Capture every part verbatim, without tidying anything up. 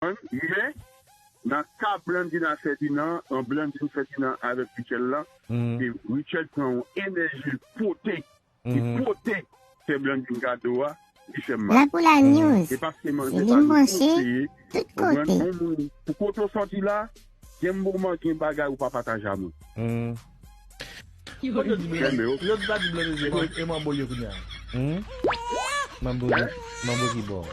Men, nan ka Blandina Ferdinand, an Blandina Ferdinand avèk Richel la, se Richel pran yon enèji l pote, li pote fè Blandina kado a, li fè m mal. La pou la news. Se pa sèlman se li m branche tout kote. Yon moun pou kote w sòti la, gen moman gen bagay ou pa pataje a moun. Yo di Blandina, yo di pa di Blandina e manbo l ye kounye a. Manbo, manbo ki bò.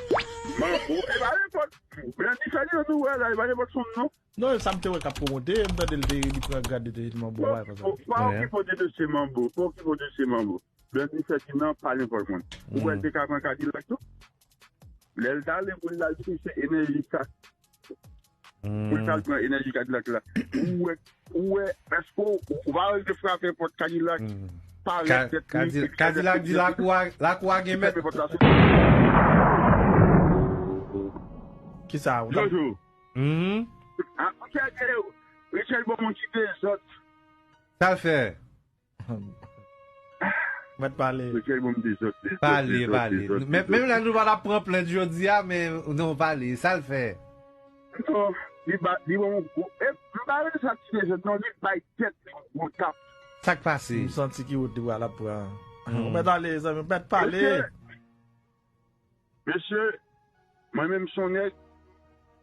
Manbo, e pa nenpòt. Blandina Ferdinand nou wè la, e pa nenpòt fanm non. Non, e sa m te wè k ap pwomote, m tande l te li pran grad de te manbo bagay konsa. Pa okipe w de dosye manbo, pa okipe w de dosye manbo. Blandina Ferdinand pa nenpòt moun. Ou wè l te ka pran Kadilak tou? Lè l t ale pou l al chèche enèji sa. Pou l t al pran enèji Kadilak la. Ou wè, ou wè, èske ou, ou pa wè l te frape pòt Kadilak? Parèt tèt li. Kadilak di lakou a gen mèt. Kisa? Jojo. Richard, Richard bon moun ki dezòd. Sa l fè? Mèt pale. Richard bon moun dezòd. Pale, pale. Menm lè nou pa t ap pran plent jodi a, men non, pale. Sa l fè? Non, li ba, li bon moun. M pa rele sa ti dezòd, non, li bay tèt li yon gwo tap. Sa k pase? M santi ki wout li pral ap pran. Ou mèt ale, zanmi, ou mèt pale. Mesye, mwen menm se yon nèg,